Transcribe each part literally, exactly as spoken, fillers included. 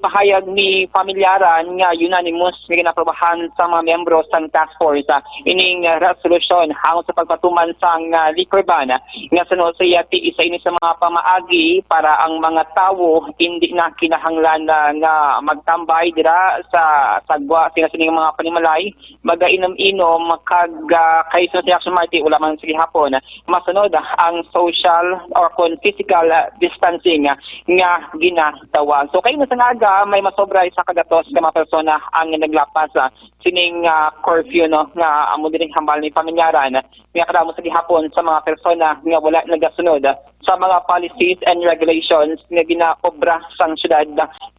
pahayag ni Familyaran nga unanimous nga ginaprobahan sa mga miyembro sang task force, ah, ining, ah, resolusyon hango sa pagpatuman sang, ah, liquor ban, ah, nga suno sa iya ti isa ini sa mga pamaagi para ang mga tawo hindi na kinahanglan na nga magtambay dira sa sagwa sina sining mga panimalay, magainom-inom, kag, ah, kay suno sa Action Marti, wala man sa gihapon masunod, ah, ang social or kon physical, ah, distancing, ah, nga ginatawag. So, kay sa nga aga, may masobra isa ka gatos ka mga persona ang naglapas, ah, sining, ah, curfew, no, nga amo diri hambal ni Familyaran, nga kadamo sa gihapon sa mga persona nga wala nagasunod sa mga policies and regulations nga ginaobra sang syudad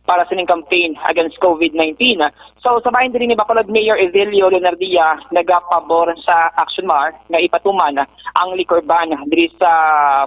para sining campaign against covid nineteen. So, sa bahin diri ni Bacolod Mayor Evelio Leonardia nagapabor sa Action Mar nga ipatuman ang liquor ban diri sa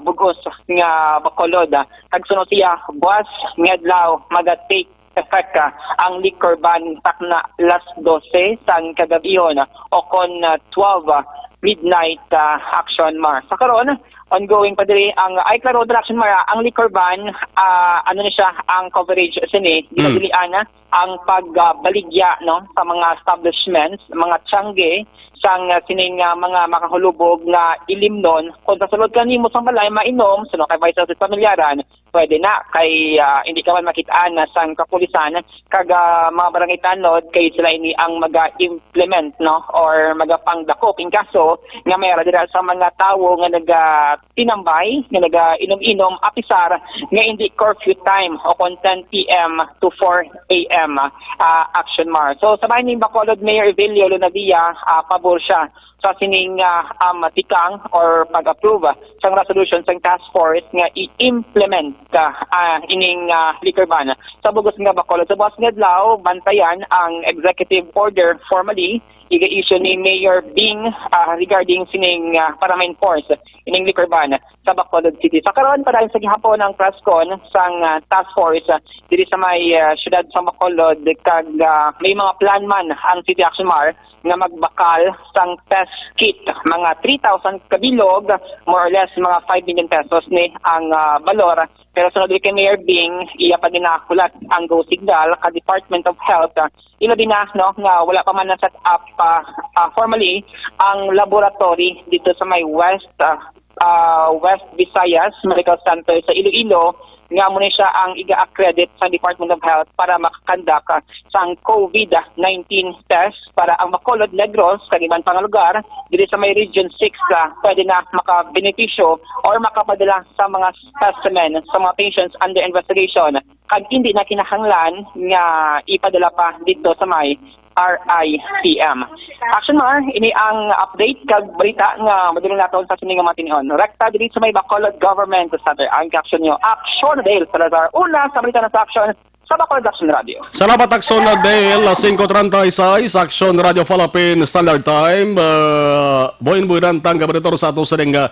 bugos nga Bacolod. Kag suno siya, buwas nga adlaw, maga-take effect, ah, ang liquor ban takna las dose sang kagabihon o kon, ah, twelve, ah, midnight, ah, Action Mar. Sa karon, ongoing pa diri ang, ay, klaro, Action Mar, ah, ang liquor ban, ah, ano ni siya, ang coverage sini, ginadilian na ang pagbaligya, no, sa mga establishments, mga tiyangge, sang, ah, sining, ah, mga makahulubog nga ilimnon. Kung sa sulod ka nimo sang balay mainom, suno kay Vice President Familyaran, pwede na kay, ah, hindi ka man makit-an na sang kapulisan kag, ah, mga barangay tanod kay sila ini ang maga-implement, no, or magapangdakop in kaso nga may ara dira sa mga tawo nga nagatinambay, nga nagainom-inom apisar nga hindi curfew time o kon ten p m to four a m, ah, Action Mar. So, sa bahin ni Bacolod Mayor Evelio Lunavia, ah, pabor siya sa sining, ah, um, tikang or pag-approve sang resolution sang task force nga i-implement, ah, ah, ining, ah, liquor ban sa bugos nga Bacolod. Sa buwas nga adlaw, bantayan ang executive order formally iga-issue ni Mayor Bing, ah, regarding sining, ah, para ma-enforce ining liquor ban sa Bacolod City. Sa karon, padayon sa gihapon ang press con sang, ah, task force, ah, diri sa may, ah, siyudad sa Bacolod, kag, ah, may mga plan man ang City Action Mar nga magbakal sang test kit. Mga three thousand kabilog, more or less mga five million pesos ni ang, ah, balor. Pero sunod kay Mayor Bing, iya pa ginahulat ang go signal ka Department of Health, ah, ilabi na, no, nga wala pa man na-set up, ah, ah, formally ang laboratory dito sa may West, ah, ah, West Visayas Medical Center sa Iloilo, nga amo ni siya ang iga-accredit sa Department of Health para makakandak, ah, sang covid nineteen test para ang Bacolod, Negros, kag iban pa nga lugar diri sa may Region six, ah, pwede na makabenepisyo or makapadala sa mga specimen sa mga patients under investigation, kag hindi na kinahanglan nga ipadala pa dito sa may R I C M. Action Mar, ini ang update kag balita nga madulong naton sa sini nga mga tinion. Rekta diri sa may Bacolod Government Center ang action nyo. Action Dale Salazar, una sa balita na sa action sa Bacolod Action Radio. Salamat, Action Dale. Singko treinta y seis, Action Radio Philippine Standard Time. Uh, buhin-buhinan tang kabaritor sa ato sa ning, uh,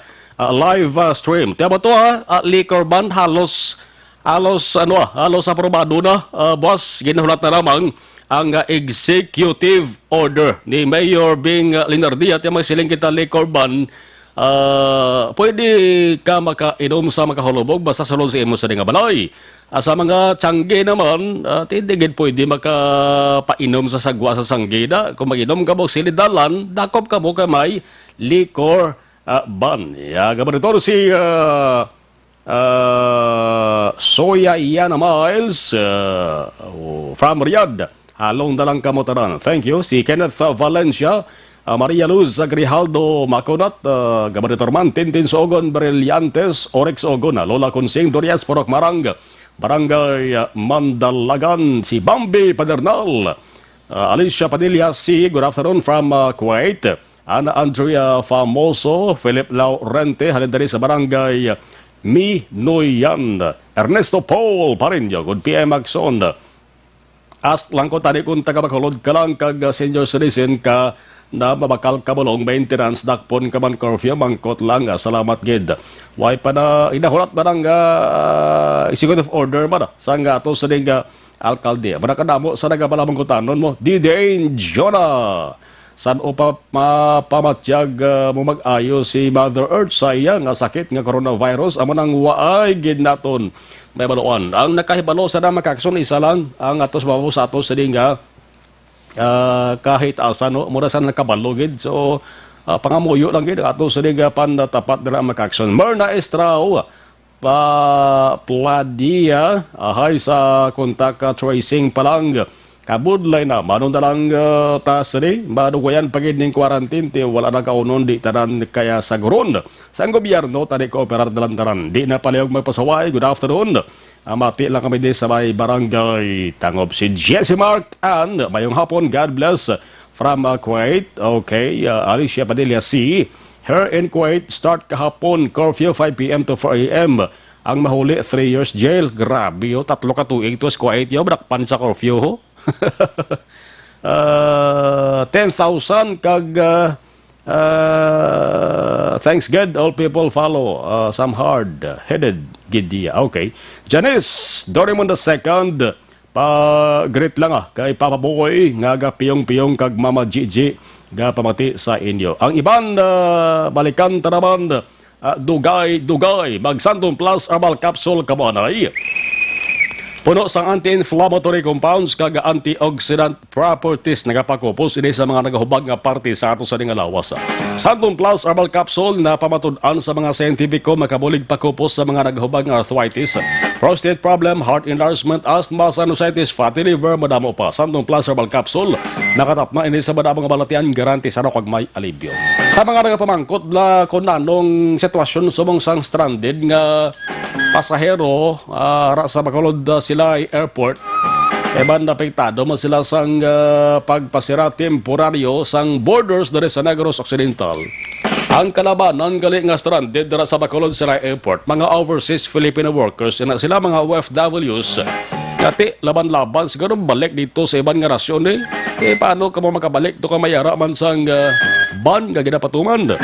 live, uh, stream. Tiyan mo to, ah, ah, liquor ban halos, halos, ano, ah, halos aprobado na, ah, boss. Ginahulat na lamang ang, ah, executive order ni Mayor Bing, ah, Linardia. Tiyan mo, siling kita liquor ban, ah, pwede ka makainom sa makahulubog basta sulod sa imo sa nga balay. Ah, sa mga tiyangge naman, ah, hindi gid pwede makapainom sa sagwa sa sanggida. Kung mag-inom ka mo silidalan, dakop ka mo kay may liquor, ah, ban. Ya, gabaritor si, ah, ah, Soya Yana Miles, ah, oh, from Riyadh. Halong na lang kamo tanan. Thank you. Si Kenneth, ah, Valencia, ah, Maria Luz Grijaldo Maconat, ah, Gabaritor man, Tintin Sogon Brillantes, Orex Ogon, ah, Lola Consing Dorias, Purok Marang, Barangay, ah, Mandalagan, si Bambi Padernal, ah, Alicia Padilla, si, good afternoon from, ah, Kuwait. Ana Andrea Famoso, Philip Laurente, halin diri sa Barangay Minoyan. Ernesto Paul Pareño, good P M Action. Ask lang ko tani kung taga Bacolod ka lang kag, ah, senior citizen ka na mabakal ka bulong maintenance, dakpon ka man curfew, mangkot lang, ah, salamat gid. Way pa na inahulat ba nang, ah, executive order man, ah, sa nga ato sa ning, ah, alkalde? Manakadamo sa nagabalamang kutanon mo, Didane Jonah. San upa mapamatyag, ah, mo mag-ayo si Mother Earth sa iya nga sakit nga coronavirus? Amo nang waay gid naton mahibaluan. Ang nakahibalo sa mga kaaksyon, isa lang, ang atos mababaw sa atos sini nga, ah, kahit asa, no? Mura sa nakabalo gid. So, ah, pangamuyo lang gid ang atos sini nga panatapat dira, mga kaaksyon. Merna Estrao, pa Pladia, ahay sa contact tracing pa lang. Kabudlay na, manon na lang, ah, ta sini, madugayan pa gid ning quarantine, ti wala na kaunon, di tanan kaya saguron. Sang gobyerno, tani kooperar na lang tanan. Di na palihog magpasaway. Good afternoon. Ah, mati lang kami di sa may barangay Tangob. Si Jesse Mark and mayong hapon. God bless from, ah, Kuwait. Okay, ah, Alicia Padilla C. Here in Kuwait, start kahapon, curfew five P M to four A M. Ang mahuli, three years jail. Grabe, oh, tatlo ka tuig to sa Kuwait, yo, dakpan sa curfew, ho. Ah, ten thousand kag, ah, ah, thanks God, all people follow, ah, some hard-headed gid diya. Okay. Janice Dorimon the second, pa-greet lang, ah, kay Papa Boy nga gapiyong-piyong kag Mama Gigi gapamati sa inyo. Ang iban, ah, balikan ta naman, ah, dugay-dugay, mag Santon Plus Herbal Capsule kamo anay. Puno sang anti-inflammatory compounds kag antioxidant properties, nagapakupos ini sa mga nagahubag nga parte sa ato sa nga lawas. Santon Plus Herbal Capsule na pamatud-an sa mga siyentipiko, makabulig pakupos sa mga nagahubag nga arthritis, prostate problem, heart enlargement, asthma, sinusitis, fatty liver, madamo pa. Santon Plus Herbal Capsule, nakatapna ini sa madamo nga balatian, garantisado kag may alibyo. Sa mga nagapamangkot la kung anong sitwasyon subong sang stranded nga pasahero, ah, ra sa Bacolod, ah, Silay Airport, e man apektado man sila sang, ah, pagpasira temporaryo sang borders diri sa Negros Occidental. Ang kalabanan gali nga stranded dira sa Bacolod Silay Airport, mga overseas Filipino workers na sila, mga O F Ws. Kati laban-laban siguro balik dito sa iban nga nasyon, eh. Eh, paano ka mo makabalik to ka may ara man sang, ah, ban nga ginapatuman?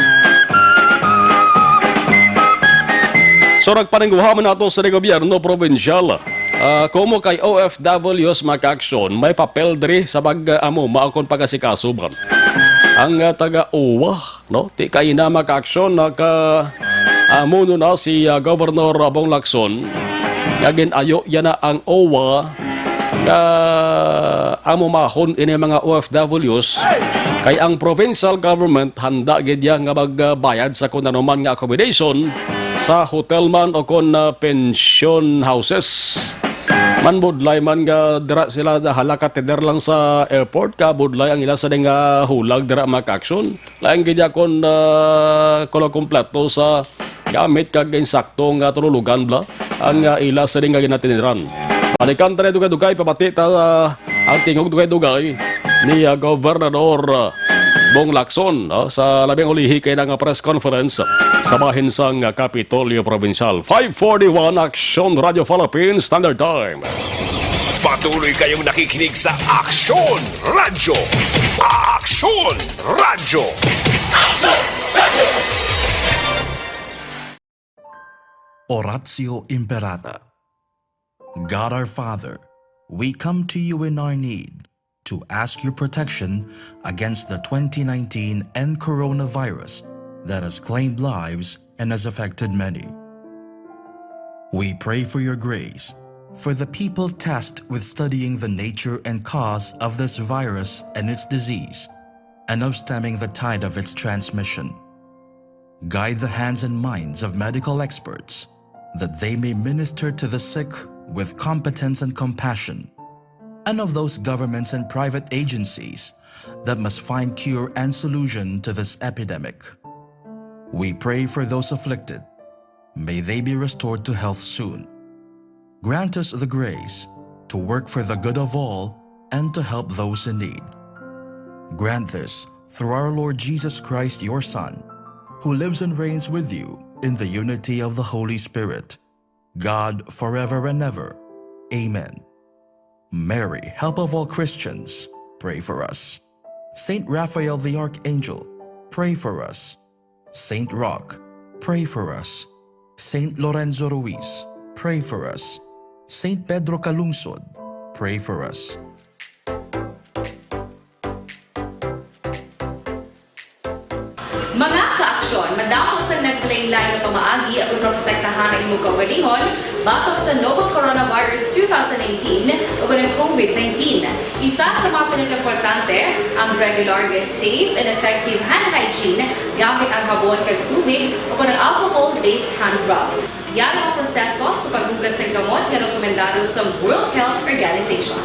So, nagpaningguha man nato sa gobyerno probinsyal. Ah, kumo kay O F Ws, mga kaaksyon, may papel diri sa pag-amo, maakon pag-asikaso ba? Ang, ah, taga-uwa, no? Ti kaina, mga kaaksyon, naka, ah, muno na si, ah, Governor Bong Lacson, nga gin-ayo yana ang O W A nga amumahon ini mga O F Ws, kay ang provincial government handa gid ya nga magbayad sa kun ano man nga accommodation sa hotel man o kon, ah, pension houses. Manbudlay man nga dira sila, hala, kateder lang sa airport, kabudlay ang ila sa nga hulag dira, mga kaaksyon. Lain gid ya kon, ah, kuno kompleto sa gamit kag insakto nga tululugan bala ang, ah, ila sini nga ginatiniran. Balikan ta ni dugay-dugay, pamati ta, ah, ang tingog dugay-dugay ni, ah, Gobernador, ah, Bong Lacson, ah, sa labing ulihi kay na nga press conference sa bahin sang, ah, Kapitolyo Provincial. Five forty-one, Aksyon Radio Philippines Standard Time. Patuloy kayong nakikinig sa Aksyon Radyo. Aksyon Radyo. Oratio Imperata. God our Father, we come to you in our need to ask your protection against the twenty nineteen N coronavirus that has claimed lives and has affected many. We pray for your grace for the people tasked with studying the nature and cause of this virus and its disease, and of stemming the tide of its transmission. Guide the hands and minds of medical experts, that they may minister to the sick with competence and compassion, and of those governments and private agencies that must find cure and solution to this epidemic. We pray for those afflicted. May they be restored to health soon. Grant us the grace to work for the good of all and to help those in need. Grant this through our Lord Jesus Christ, your Son, who lives and reigns with you in the unity of the Holy Spirit, God, forever and ever. Amen. Mary, help of all Christians, pray for us. Saint Raphael the Archangel, pray for us. Saint Roch, pray for us. Saint Lorenzo Ruiz, pray for us. Saint Pedro Calungsod, pray for us. Mga kaaksyon, madamo sang nag-play Lain nga pamaagi agud maprotektahan ang imong kaugalingon batok sa novel coronavirus two thousand nineteen ug ang COVID nineteen. Isa sa mga pinakaimportante, ang regular nga safe and effective hand hygiene gamit ang habon kag tubig o kon ang alcohol-based hand rub. Yari ang proseso sa paghugas sang kamot nga rekomendado sa World Health Organization.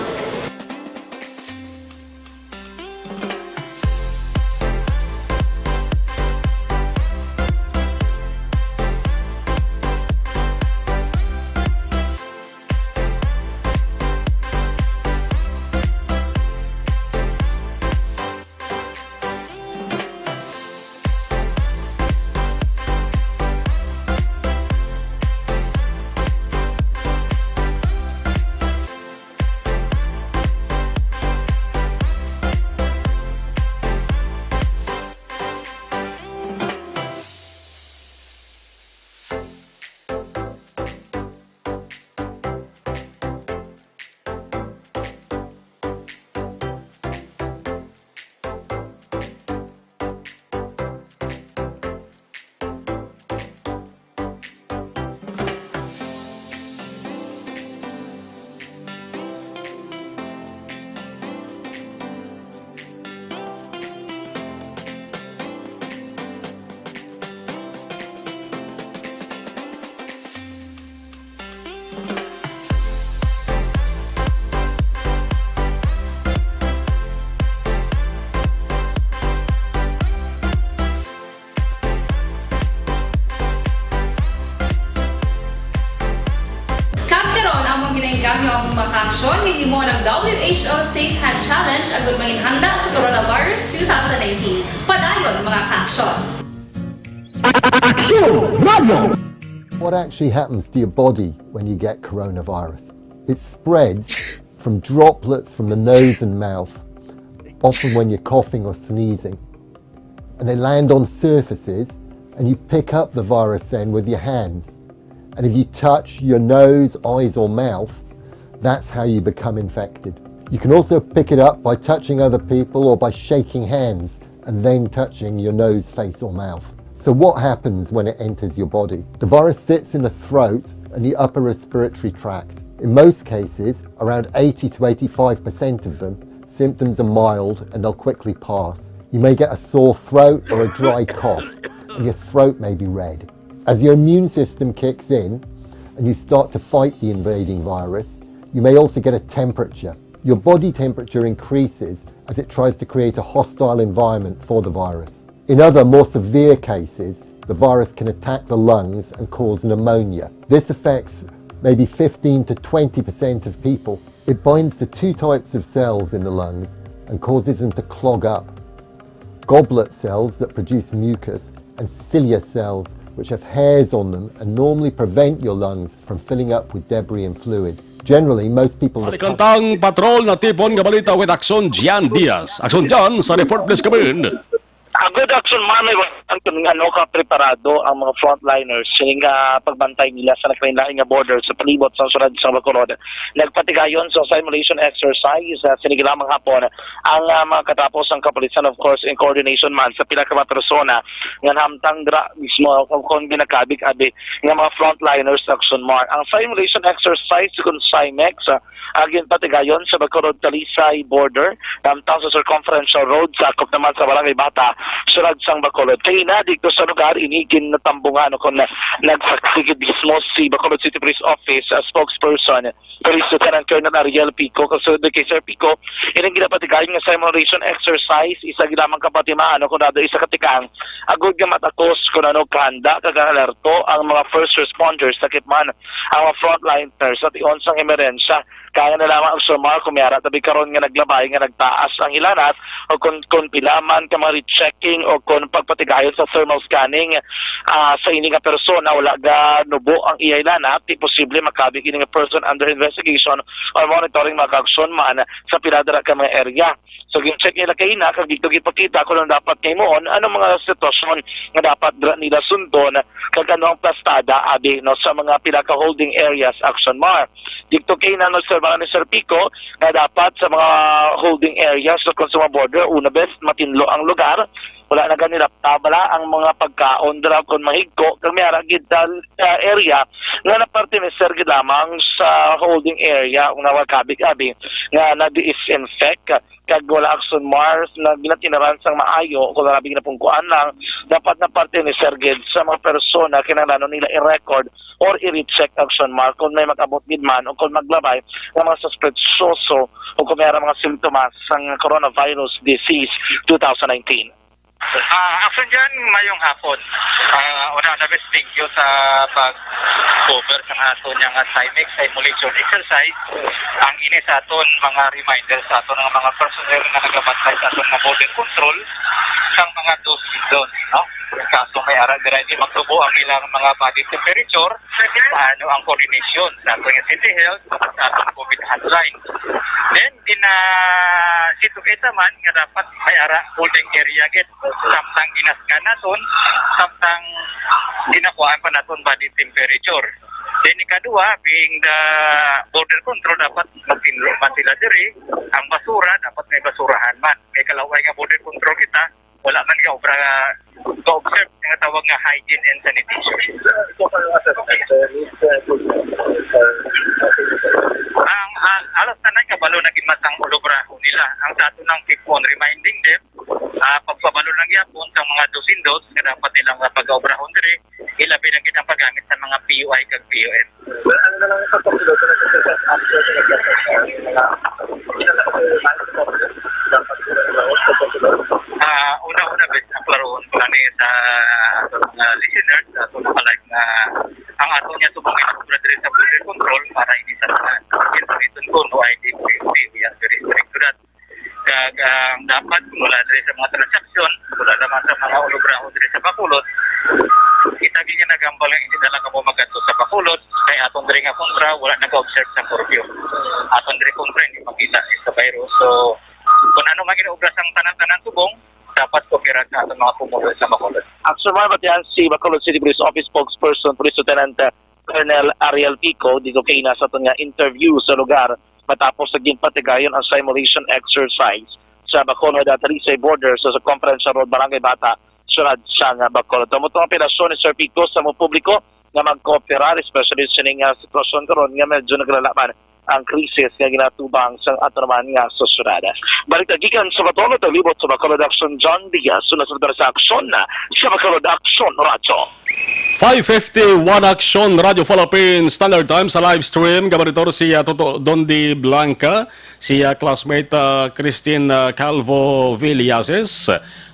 Kag karon, among ginaengganyo ang mga kaaksyon nga himo ng W H O Safe Hand Challenge agud manginhanda sa coronavirus two thousand nineteen. Padayon, mga kaaksyon. Action Radio! What actually happens to your body when you get coronavirus? It spreads from droplets from the nose and mouth, often when you're coughing or sneezing. And they land on surfaces, and you pick up the virus then with your hands. And if you touch your nose, eyes, or mouth, that's how you become infected. You can also pick it up by touching other people or by shaking hands and then touching your nose, face, or mouth. So, what happens when it enters your body? The virus sits in the throat and the upper respiratory tract. In most cases, around eighty to eighty-five percent of them, symptoms are mild and they'll quickly pass. You may get a sore throat or a dry cough, and your throat may be red. As your immune system kicks in and you start to fight the invading virus, you may also get a temperature. Your body temperature increases as it tries to create a hostile environment for the virus. In other, more severe cases, the virus can attack the lungs and cause pneumonia. This affects maybe fifteen to twenty percent of people. It binds to two types of cells in the lungs and causes them to clog up. Goblet cells that produce mucus and cilia cells, which have hairs on them and normally prevent your lungs from filling up with debris and fluid. Generally, most people have Alikantang patrol na tipon nga balita with Action Jan Diaz. Action Jan sa report, please come in. A good action man, may ang ano ka preparado ang mga frontliners sini nga pagbantay nila sa nagkalain-lain nga border sa palibot sa syudad sa Bacolod. Nagpatigayon sa simulation exercise sa sini lamang hapon ang, ah, mga katapos ang kapulisan, of course, in coordination man sa pila ka mga persona nga nahamtang dira mismo kon ginakabig abi nga mga frontliners sa Action Mar. Ang simulation exercise kon SIMEX, ah, ah, ginpatigayon sa Bacolod-Talisay border, namtang sa Circumferential Road, sakop naman sa Barangay Bata, syudad sang Bacolod. Kaina, dito sa lugar, ini ginatambungan o kon nagsaksi gid mismo si Bacolod City Police Office, ah, spokesperson, Police Lieutenant Colonel Ariel Pico. Kasunod kay Sir Pico, ining ginapatigayon nga simulation exercise, isa gid lamang ka patimaan o kon nado isa ka tikang, agud nga matakos kon ano kahanda kag alerto ang mga first responders, sakit man ang mga frontliners sa tion sang emerhensya. Kaya na lamang ang sumar kung may ara tabi karon nga naglabay nga nagtaas ang hilanat o kon, kon pila man ka mga rechecking o kon pagpatigayon sa thermal scanning, ah, sa ini nga persona wala ga nubo ang iya hilanat, di posible makabig ini nga person under investigation or monitoring, mga kaaksyon man sa pila dira ka mga area. So, gin-check nila kaina kag dito gipakita kung ano dapat nga himuon, ano mga sitwasyon nga dapat dira nila sundon kag ano ang plastada abi, no, sa mga pila ka holding areas, Action Mar. Dito kaina, naobserbahan ni Sir Pico nga dapat sa mga holding areas o kon sa mga border, una, best matinlo ang lugar, Wala na gani lapta bala ang mga pagkaon dira kon mahigko, kag may ara gid sa, sa area nga napartineser gid lamang sa holding area nga magkabig-abi nga na-disinfect, kag wala ang SONMAR nga ginatinaran sang maayo, kung grabe ginapungkuan lang, dapat napartineser gid sa mga persona kinahanglanon nila i-record or i-recheck ang SONMAR kung may mag-abot gid man o kung maglabay nga mga suspetsyoso o kung may ara mga simptomas sang coronavirus disease two thousand nineteen. Ah, action dyan, mayong hapon. Ah, una na bes, thank you sa pag-cover sa aton nga Timex simulation exercise. Ang ini sa aton mga reminder sa aton nga mga personnel nga nagabantay sa aton nga border control sang mga do's and don'ts, no? Kaso may ara dira, hindi magtubo ang ilang mga body temperature, ano ang coordination sa aton nga City Health, sa aton COVID hotline. Then, in, ah, situate naman nga dapat may ara holding area gid, samtang ginaskan naton, samtang ginakuhaan pa naton body temperature. Then, ikadua, being the border control, dapat magtinlo man sila diri. Ang basura, dapat may basurahan man. May kalaway nga border control kita, wala man nga obra, ga-observe nga tawag nga hygiene and sanitation. Ang, ang alas tanan nga balo na gid matang ulubraho nila. Ang sa ato nang keep on reminding them, ah, pagpabalo lang gyapon sa mga do's and don'ts nga dapat nilang pag-obrahon diri, ilabi na gid ang paggamit sa mga P U I kag P U M. Well, ano na lang sa pagpabalo sa mga Ah, una-una, bes, ang klarohon ko lang ni sa aton mga listeners, sa aton mga live, nga ang aton nga subong nga obra diri sa border control para hindi sa tanan. Information ko, no I D, we are very strict to that. Kag ang dapat, kung wala diri sa mga transaksyon, wala naman sa mga ulubraho diri sa Bacolod, kita gid nga nagambal nga hindi na lang kamo magadto sa Bacolod, kay aton diri nga kontra, wala nag-observe sa curfew. Aton diri kontra, hindi makita sa virus. So, kung ano man ginaobra sang tanan-tanan subong, dapat kopera sa aton mga pumulo sa Bacolod. Action man, batian si Bacolod City Police Office Spokesperson Police Lieutenant Colonel Ariel Pico, dito kay nasa aton nga interview sa lugar matapos sa ginpatigayon ang simulation exercise sa Bacolod at Talisay border sa, sa Conference Road, Barangay Bata, siyudad sang Bacolod. Amo to ang operasyon ni Sir Pico sa mga publiko nga magkooperar, especially sa ning, ah, sitwasyon karon nga medyo naglalaman ang krisis nga ginatubang sang ato naman nga sosyedad. Balik na gikan sa Bacolod, libot sa Bacolod Action, John Diaz, sunod sa Action, sa Bacolod Action Radyo. Five fifty, One Action Radio Philippines Standard Time sa live stream. Gabaritor si, ah, Toto Dondi Blanca, si, ah, classmate, ah, Christine, ah, Calvo Villases,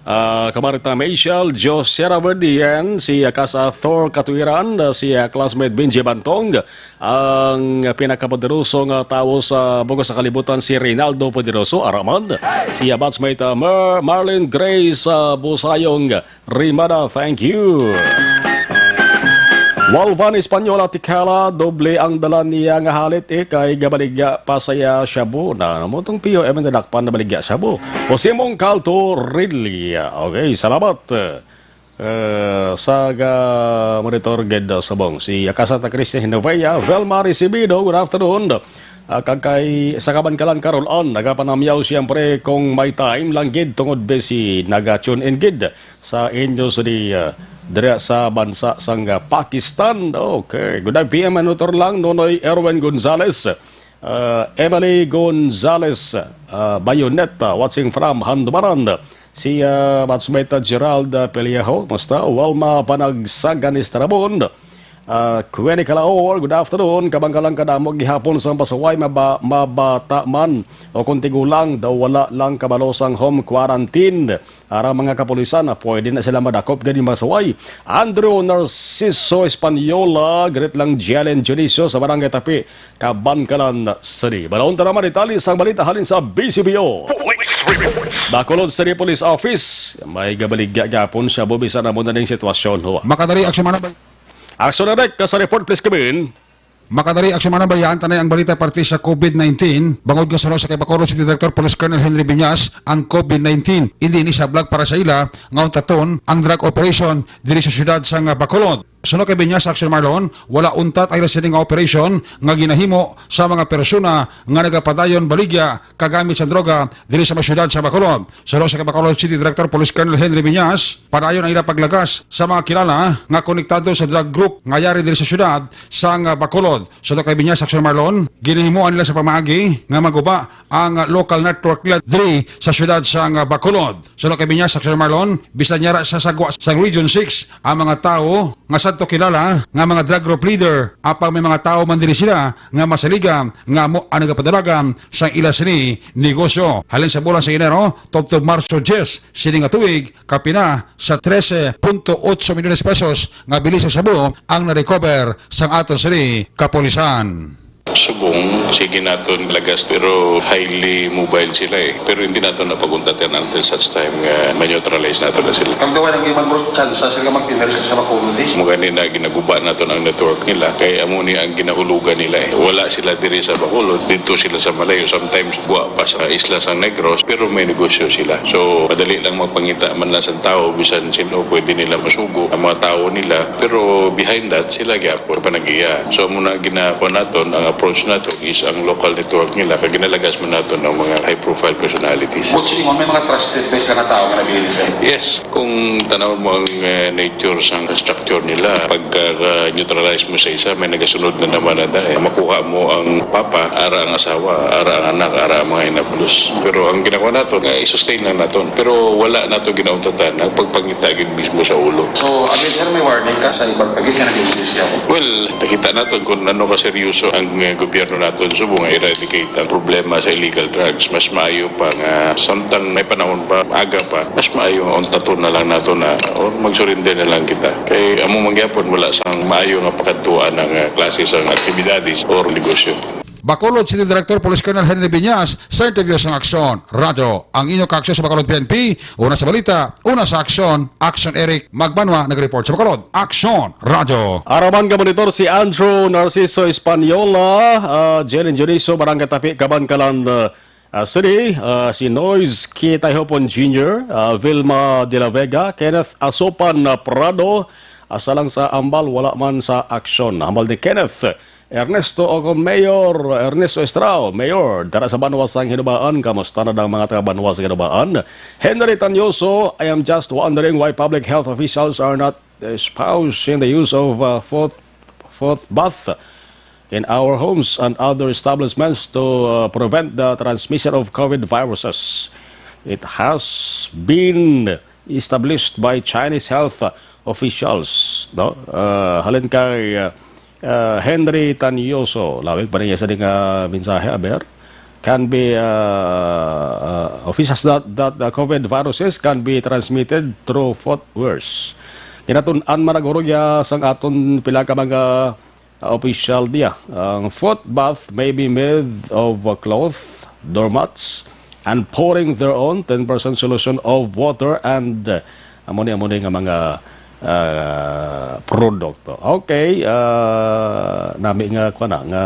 ah, kamarita Michelle Josera Verdian, si, ah, Casa Thor Katuiran, ah, si, ah, classmate Benji Bantong, ang pinakapoderoso nga tawo sa bugos sa kalibutan, si Reynaldo Poderoso Araman, si, ah, batchmate, ah, Mer-, Marlene Grace, ah, Busayong, Rimada, thank you. Walvan Española Tikala, doble ang dala niya nga halit, eh, kay gabaligya pa saya shabu na. Mo tong P O M ang nadakpan na baligya shabu. O si Mong Kalto Ridley. Okay, salamat. Eh, sa ga monitor gid subong si Akasata Christian Hinovea, Velma Recibido, good afternoon. Ah, kag kay sa Kabankalan Carol Ann, nagapanamyaw siyempre kung may time lang gid tungod busy, naga-tune in gid sa inyo sa di, ah, dira sa bansa sang, ah, Pakistan. Okay. Good P M, monitor lang, Nonoy Erwin Gonzales, ah, Emily Gonzales, ah, Bayoneta, watching from Handumaran. Si, ah, batchmate Gerald, ah, Pelejo, musta? Walma Panagsagan Estrabon. Ah, Queenie Calaor, good afternoon. Kabang ka lang kadamo gihapon sa pasaway, maba-, mabata man o kung tigulang, daw wala lang kabalo sang home quarantine. Ara mga kapulisan, ah, pwede na sila madakop gani masaway. Andrew Narciso Española, greet lang Jalen Dionisio sa Barangay Tapi, Kabankalan City. Balaon ta naman detalye sang balita halin sa B C P O. Police reports. Bacolod City Police Office, may gabaligya gapon siya, bubisan na mo na ning sitwasyon, ho. Makadali, Aksyon Manang Bay-, Aksyon Direct, ka sa report, please come in. Makadali, Aksyon Manang Bayan, tanay ang balita parte sa COVID nineteen. Bangod ka sa sa kay Bacolod City Director Police Colonel Henry Viñas, ang COVID nineteen, hindi ni sablag para sa ila, nga untaton ang drug operation diri sa siyudad sa nga Bacolod. Suno kay Binyas Action Marlon, wala untat ang ila sini nga operasyon nga ginahimo sa mga persona nga nagapadayon baligya kagamit sa droga diri sa mga syudad sa Bacolod. Suno sa Bacolod City Director Police Colonel Henry Binyas, padayon ang ila paglagas sa mga kilala nga konektado sa drug group nga yari diri sa syudad sang Bacolod. Suno kay Binyas Action Marlon, ginahimuan nila sa pamaagi nga maguba ang local network nila diri sa syudad sang Bacolod. Suno kay Binyas Action Marlon, bisan yara sa sagwa sang Region six ang mga tawo nga sadto kilala nga mga drug group leader, apang may mga tawo man diri sila nga masaligan nga amo ang nagapadalagan sang ila sini negosyo. Halin sa bulan sa Enero tubtob Marso diyes sini nga tuig, kapin na sa trese punto otso milyones pesos nga bili sa shabu ang na-recover sang aton sini kapulisan. Subong, sige naton lagas, pero highly mobile sila eh. Pero hindi naton napag-untatan until such time nga ma-neutralize naton na sila. Kag daw ang iban, bro, chance sila magtinir sa Bacolod, eh. Mo gani na ginaguba naton ang network nila, kay amo ni ang ginahulugan nila eh. Wala sila diri sa Bacolod, dito sila sa malayo. Sometimes gwa pa sa Isla San Negros, pero may negosyo sila. So, madali lang magpangita man lang sa tao, bisan sino pwede nila masugo ang mga tao nila. Pero behind that, sila gyapon panag-iya. So, muna ginakuha naton, ang approach nato is ang local network nila, kag ginalagas man naton ang mga high-profile personalities. But sige mo, may mga trusted ba sila nga tao nga nabilin sa inyo? Yes, kung tanaw mo ang eh, nature sang structure nila, pagka-neutralize mo sa isa, may nagasunod na naman na dahil makuha mo ang papa, ara ang asawa, ara ang anak, ara ang mga inablos. Pero ang ginagawa naton, nga i-sustain lang naton. Pero wala nato ginauntatan ang pagpangita gid mismo sa ulo. So, again, sir, may warning ka sa iban pa gid nga nag-iimbestiga? Well, nakita naton kung ano ka seryoso ang eh, gobyerno naton subong nga eradicate ang problema sa illegal drugs. Mas maayo pa nga samtang may panahon pa, maaga pa, mas maayo untaton na lang nato na or mag-surrender na lang kita. Kay amo man gyapon, wala sang maayo nga pakadtuan ang ah, klase sang aktibidades or negosyo. Bacolod City Director Police Colonel Henry Binyas sa interview sang Aksyon Radyo. Ang inyo kaaksyon sa Bacolod P N P, una sa balita, una sa aksyon. Aksyon Eric Magbanwa nag-report sa Bacolod. Aksyon Radyo. Araman ka monitor si Andrew Narciso Española, ah, Jen Dioniso, Barangay Tapi, Kabankalan, ah, ah, City, ah, si Noise Kitayhopon Junior, ah, Vilma de la Vega, Kenneth Asopan, ah, Prado, ah, sa lang sa ambal, wala man sa aksyon. Ambal ni Kenneth, Ernesto Ocon, Mayor Ernesto Estrao, Mayor, dara sa Banwa sang Hinubaan, kamusta na ang mga taga Banwa sang Hinubaan? Henry Tanyoso, I am just wondering why public health officials are not espousing the use of uh, foot, foot bath in our homes and other establishments to uh, prevent the transmission of COVID viruses. It has been established by Chinese health officials, no? Uh, halin kay uh, uh, Henry Tanyoso, lawig pa niya sa ding uh, mensahe, aber, can be uh, uh, officials that, that the COVID viruses can be transmitted through foot wears. Kinatun-an man nagurugya sang aton pila ka mga uh, opisyal niya. Ang foot bath may be made of a cloth, doormats, and pouring their own ten percent solution of water and uh, amo ni, amo ni nga mga uh, produkto. Okay, uh, nami nga kuan na, nga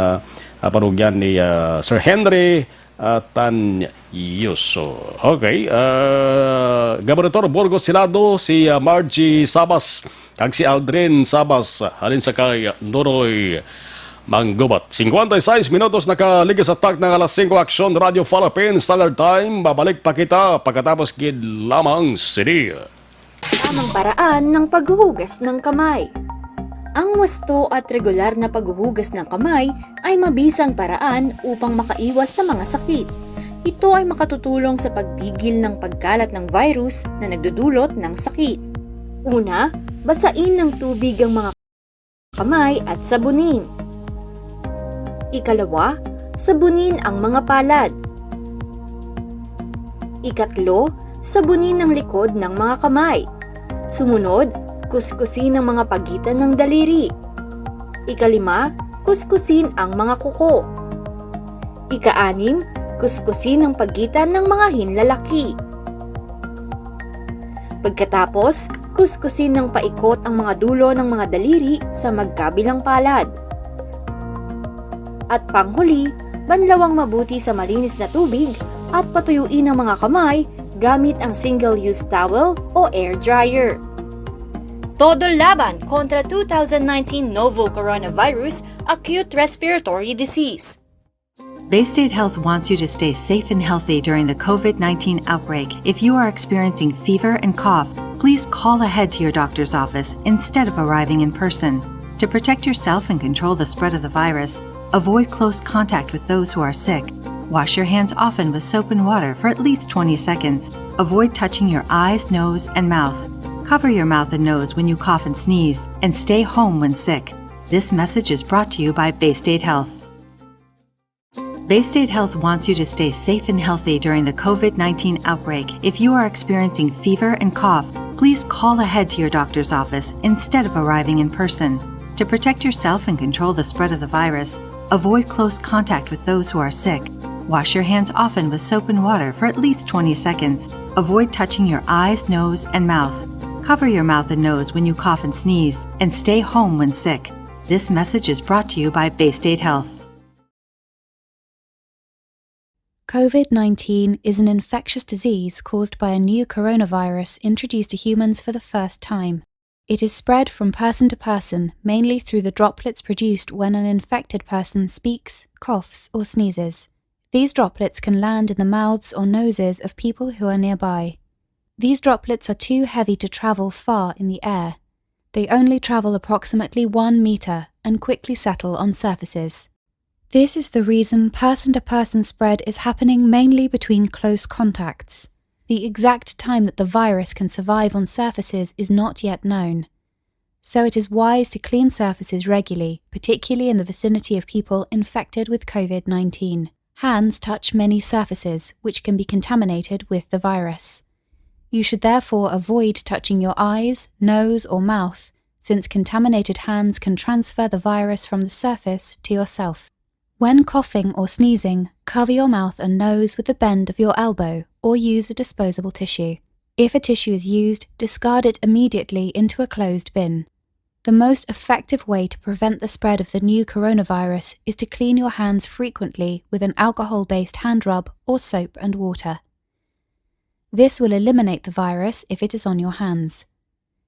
uh, panugyan ni uh, Sir Henry uh, Tanyoso. Okay, uh, Gobernador Burgos Hilado, si uh, Margie Sabas, kag si Aldrin Sabas, halin sa kay Nunoy Manggubat. Singkwenta y seis minutos nakaligid sa takna nga alas singko, Aksyon Radio Philippines Standard Time. Babalik pa kita pagkatapos gid lamang sini. Tamang paraan ng paghuhugas ng kamay. Ang wasto at regular na paghuhugas ng kamay ay mabisang paraan upang makaiwas sa mga sakit. Ito ay makatutulong sa pagpigil ng pagkalat ng virus na nagdudulot ng sakit. Una, basain ng tubig ang mga kamay at sabunin. Ikalawa, sabunin ang mga palad. Ikatlo, sabunin ang likod ng mga kamay. Sumunod, kuskusin ang mga pagitan ng daliri. Ikalima, kuskusin ang mga kuko. Ikaanim, kuskusin ang pagitan ng mga hinlalaki. Pagkatapos, kuskusin ng paikot ang mga dulo ng mga daliri sa magkabilang palad. At panghuli, banlawang mabuti sa malinis na tubig at patuyuin ang mga kamay gamit ang single-use towel o air dryer. Todo laban kontra two thousand nineteen novel coronavirus acute respiratory disease. Bay State Health wants you to stay safe and healthy during the COVID nineteen outbreak. If you are experiencing fever and cough, please call ahead to your doctor's office instead of arriving in person. To protect yourself and control the spread of the virus, avoid close contact with those who are sick. Wash your hands often with soap and water for at least twenty seconds. Avoid touching your eyes, nose, and mouth. Cover your mouth and nose when you cough and sneeze, and stay home when sick. This message is brought to you by Bay State Health. Bay State Health wants you to stay safe and healthy during the COVID nineteen outbreak. If you are experiencing fever and cough, please call ahead to your doctor's office instead of arriving in person. To protect yourself and control the spread of the virus, avoid close contact with those who are sick. Wash your hands often with soap and water for at least twenty seconds. Avoid touching your eyes, nose, and mouth. Cover your mouth and nose when you cough and sneeze, and stay home when sick. This message is brought to you by Bay State Health. COVID nineteen is an infectious disease caused by a new coronavirus introduced to humans for the first time. It is spread from person to person, mainly through the droplets produced when an infected person speaks, coughs, or sneezes. These droplets can land in the mouths or noses of people who are nearby. These droplets are too heavy to travel far in the air. They only travel approximately one meter and quickly settle on surfaces. This is the reason person-to-person spread is happening mainly between close contacts. The exact time that the virus can survive on surfaces is not yet known. So it is wise to clean surfaces regularly, particularly in the vicinity of people infected with COVID nineteen. Hands touch many surfaces which can be contaminated with the virus. You should therefore avoid touching your eyes, nose, or mouth, since contaminated hands can transfer the virus from the surface to yourself. When coughing or sneezing, cover your mouth and nose with the bend of your elbow or use a disposable tissue. If a tissue is used, discard it immediately into a closed bin. The most effective way to prevent the spread of the new coronavirus is to clean your hands frequently with an alcohol-based hand rub or soap and water. This will eliminate the virus if it is on your hands.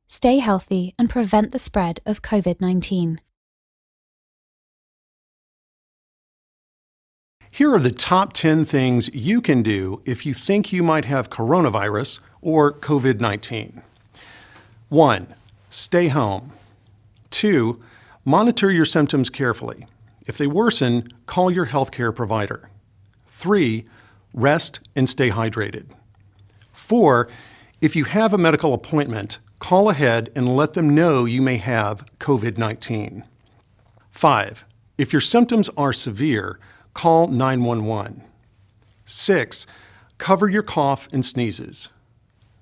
Stay healthy and prevent the spread of COVID nineteen. Here are the top ten things you can do if you think you might have coronavirus or COVID nineteen. One, stay home. Two, monitor your symptoms carefully. If they worsen, call your healthcare provider. Three, rest and stay hydrated. Four, if you have a medical appointment, call ahead and let them know you may have COVID nineteen. Five, if your symptoms are severe, call nine one one. Six, cover your cough and sneezes.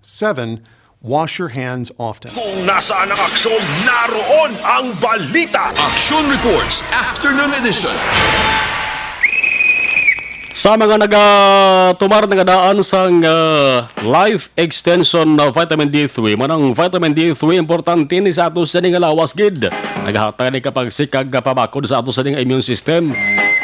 Seven, wash your hands often. Kung nasaan ang aksyon, naroon ang balita. Action Reports, Afternoon Edition. Sa mga nagatumar nga daan sang, ah, Life Extension na Vitamin D three, manang vitamin D three, importante ni sa ato sini nga lawas gid. Nagahatag ni kapagsikag nga pabakod sa ato sini nga immune system.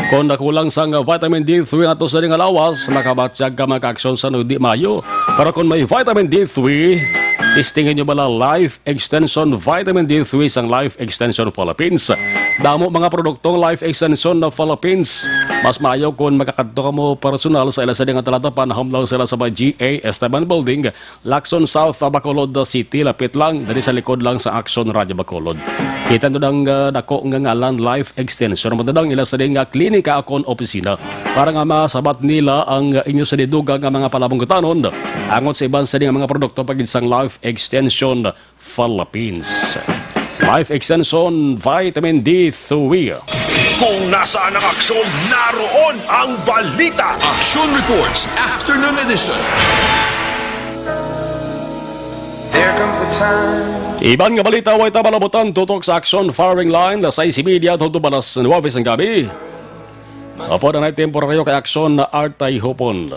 Kung nakulang sang vitamin D three ang ato sini nga lawas, makabatyag ka makaaksyon sa di maayo. Pero kung may vitamin D three, testingan nyo bala Life Extension Vitamin D three sang Life Extension Philippines. Damo mga produktong Life Extension na Philippines. Mas maayo kung makakadto kamo personal sa ila sini nga talatapan, hamtang sila sa may G A Esteban Building, Lacson South, Bacolod City, lapit lang, diri sa likod lang sa Action Radio Bacolod. Kita nyo ang, ah, dako nga ngalan, Life Extension. Madadang ila sini nga klinika akon opisina para nga masabat nila ang inyo sini dugang nga mga panabungkutanon angot sa iban sini nga mga produkto pagid sang Life Extension Philippines. Life Extension Vitamin D three. Kung nasaan ang aksyon, naroon ang balita. Action Reports, Afternoon Edition. There comes a time. Iban nga balita, way ta malabutan tutok sa Action Firing Line, alas sais y media hangtod alas nuwebe sang gabi. Apo na nay temporaryo kay Action na Artay Hupon.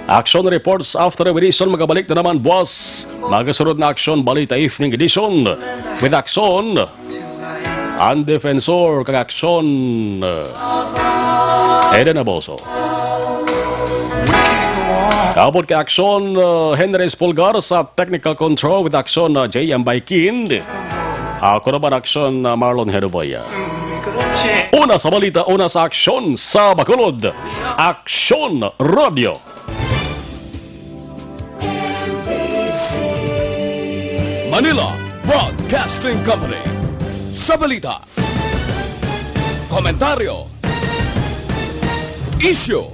Action Reports After Edition magabalik na naman buwas. Magasunod na Action Balita Evening Edition with Action, ang defensor kag Action, Eden Aboso. Kaabot kay Aksyon, uh, Henry Espulgar sa technical control with Aksyon, uh, J M Baikin. Ako naman Aksyon, uh, Marlon Hedoboy. Una sa balita, una sa aksyon sa Bacolod. Aksyon Radio. Manila Broadcasting Company. Sa balita, komentaryo, isyu,